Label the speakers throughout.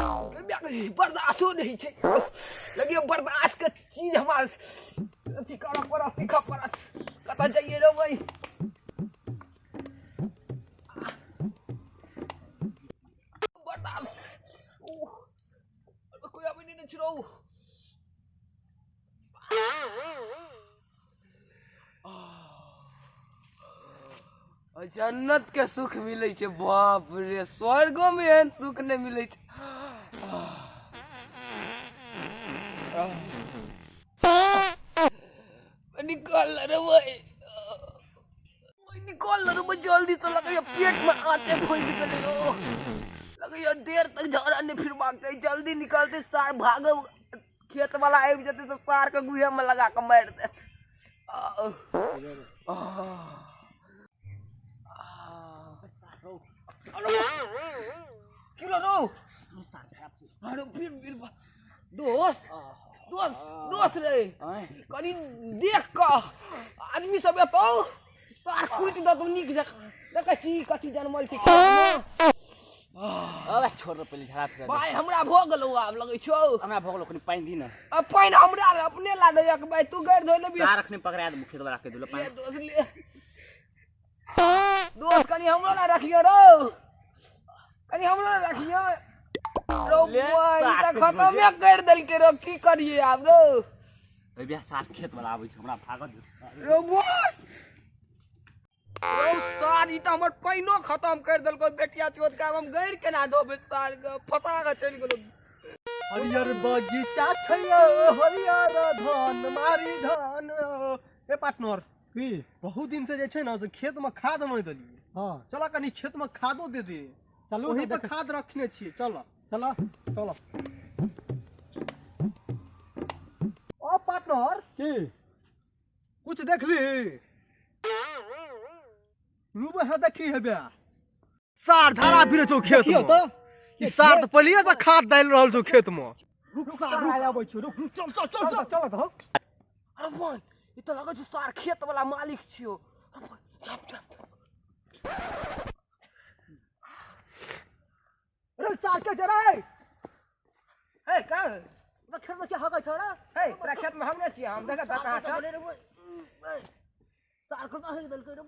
Speaker 1: बर्दाश्तो नहीं छै लगियो बर्दाश्त के चीज हमरा अथी करऽ पड़त, सीखऽ पड़त। कतऽ जाइए रे भाई? बर्दाश्त कोई आबै नहि छै रौ।
Speaker 2: जन्नत के सुख मिलै छै, बाप रे, स्वर्गो में एहन सुख नहि मिलै छै। निकल रे भाई,
Speaker 1: निकल रे भाई जल्दी। तो लगैया पेट में आते फंस गेलै। ओ लगैया देर तक झगड़ा नहीं फिरबाक चाही, जल्दी निकलते सार भागब, खेत वाला आबि जेतै तऽ सार के गुहे में लगा के मारि देत। की रो? अरे फिर दोस्त दोस्त दोस्त रे, कनि देख कऽ आदमी सब एतौ, सार कुटि देतौ। नीक जकाँ देखै छी कथी जनमल छै खेतमे।
Speaker 3: अबे छोड़ रे, पहिले झड़ा फिरा दे।
Speaker 1: भाय, हमरा भऽ गेलौ, आब लगै छौ।
Speaker 3: हमरा भऽ गेलो, कनि पानि दी ने।
Speaker 1: आ पानि हमरा अपने ला दैया भाय, तू गैर धोइ लेबी।
Speaker 3: सार अखने पकड़ा दे, खेत वाला के दिलो
Speaker 1: ले
Speaker 3: पानि।
Speaker 1: दोस्त, ले दोस्त, कनि हमरो ला रखियो रौ, कनि हमरो ला रखियो रौ।
Speaker 3: ले,
Speaker 1: बुआ, ई
Speaker 3: सार
Speaker 1: तऽ
Speaker 3: से
Speaker 1: खतमे करि देलकै रौ, की करियै आब रौ?
Speaker 3: एहि बियाह सार खेत वाला आबै छै, हमरा भागऽ दे।
Speaker 1: रौ बुआ, रौ सार, ई तऽ हमर पानिओ खतम करि देलकै बेटिया चोद के। आब हम गैर केना धोबै? सार के फंसा कऽ चलि गेलौ।
Speaker 4: हरियर बगीचा छै हरियर धान मारी धान। ए पार्टनर,
Speaker 5: की?
Speaker 4: बहुत दिन से जे छै ने से खेत में खाद नहि देलियै। चल कनी खेत में खादो दे दे।
Speaker 5: चलू।
Speaker 4: ओही पर खाद रखने छियै, चल।
Speaker 5: चल।
Speaker 4: चल। ओ पार्टनर।
Speaker 5: की?
Speaker 4: कुछ देखली रूबे है, देखी हेबे सार झाड़ा फिरे छौ खेत
Speaker 5: देखियौ
Speaker 4: में।
Speaker 5: तऽ।
Speaker 4: ई सार तऽ पहलिए से खाद डालि रहल छौ खेत में। रुक
Speaker 5: रुक
Speaker 4: सार,
Speaker 5: सार,
Speaker 4: रुक।
Speaker 5: आइ आबै छियौ, रुक।
Speaker 4: रुक, चल चल चल
Speaker 5: चल
Speaker 4: चल।
Speaker 5: चल तऽ।
Speaker 1: अरे भाई, ई तऽ लगै छै सार खेत वाला मालिक छियौ। अरे भाई, झाप झाप।
Speaker 4: अरे सार के जरा ए।
Speaker 1: ए का
Speaker 4: खेत में क्या हगै छौ रे?
Speaker 1: हे, तोरा खेत में हम नहि छियै, हम देखै कहाँ छौ।
Speaker 4: सार को कहाँ देलकै रे?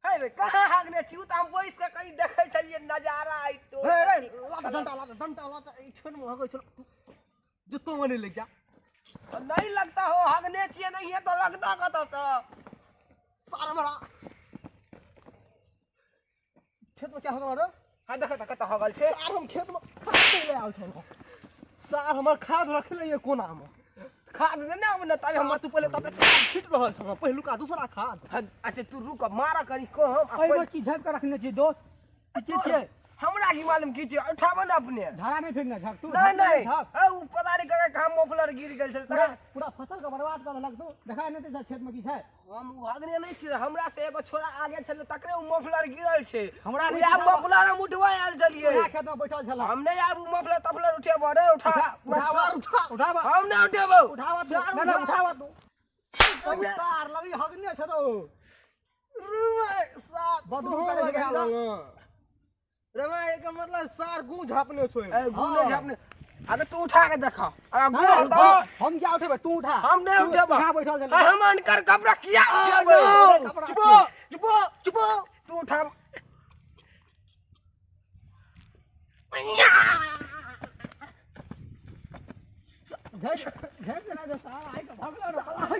Speaker 1: हे बे, कहाँ हागने छी? उ तऽ हम बैस कऽ कनि देखै छलियै नजारा आइ तो।
Speaker 4: हे रे, लात डंडा, लात डंडा, लात। ई खेत में हगै छौ, जूतो में नहीं लग जा।
Speaker 1: नहीं लगता हो, हगने छियै नहीं है तो लगता कतऽ से?
Speaker 4: सार हमरा खेत में क्या हगल रे?
Speaker 1: हाँ, देखै तऽ कतऽ हगल छै।
Speaker 4: सार, हम खेत में खाद ले आयल छलहुँ। सार, हमर खाद रखले ये कोना में।
Speaker 1: खाद ने ना ने तब
Speaker 4: हमर
Speaker 1: हमर
Speaker 4: तू पहिले तबे खाद छीट रहल छलहुँ, पहिलुका दूसरा खाद।
Speaker 1: अच्छा तू रुक, मारा कनि कम आ।
Speaker 5: एहि बेर की झाँपि कऽ रखने छी दोस्त? ई की छियै?
Speaker 1: हमरा की मालूम की छियै, उठाबऽ ने अपने।
Speaker 5: झाड़ा नहि फेकना, झाँक तू।
Speaker 1: नहीं नहीं।
Speaker 5: झाँक।
Speaker 1: ए, उ पता नहीं कका कहाँ मफलर गिर गेल छल।
Speaker 5: पूरा
Speaker 1: तखन
Speaker 5: पूरा फसल के बर्बाद कऽ देलक। तू देखा नहि दै खेत में की छै?
Speaker 1: हम उ हगने नहीं छियै, हमरा से एगो छोरा आगे छलै, तकरे उ मफलर गिरल छै।
Speaker 5: हमरा नहि
Speaker 1: उएह
Speaker 5: चिन्हाबऽ।
Speaker 1: मफलर हम उठबै आयल छलियै।
Speaker 5: उएह खेत में बैठल छल।
Speaker 1: हम नहीं आब उ मफलर तफलर उठेबो रे, उठा।
Speaker 5: उठावा।
Speaker 4: सार उठा।
Speaker 5: उठावा।
Speaker 1: हम नहीं उठेबो।
Speaker 5: उठावा तू। ना ना, उठावा तू। सार लगी हगने छ रौ।
Speaker 4: रुवे सार
Speaker 5: बदबू
Speaker 4: तोहो
Speaker 5: करे छै
Speaker 4: लगा
Speaker 5: कहिला।
Speaker 4: रे एकर मतलब सार गू झापने छो।
Speaker 1: ए, गु नहीं झापने, अगर तू उठा के देखा अगर गु
Speaker 5: ना,
Speaker 1: होतो।
Speaker 5: हम क्या उठेबै? तू उठा।
Speaker 1: हम नहीं
Speaker 5: तू
Speaker 1: उठेबो।
Speaker 5: कहाँ बैठल छल?
Speaker 1: आ, हम अनकर कपड़ा किया उठेबै?
Speaker 5: कपड़ा
Speaker 4: चुपो चुपो चुपो।
Speaker 1: तू उठा।
Speaker 5: झाँपि झाँपि देना जो सार आइ कऽ भगलो रौ।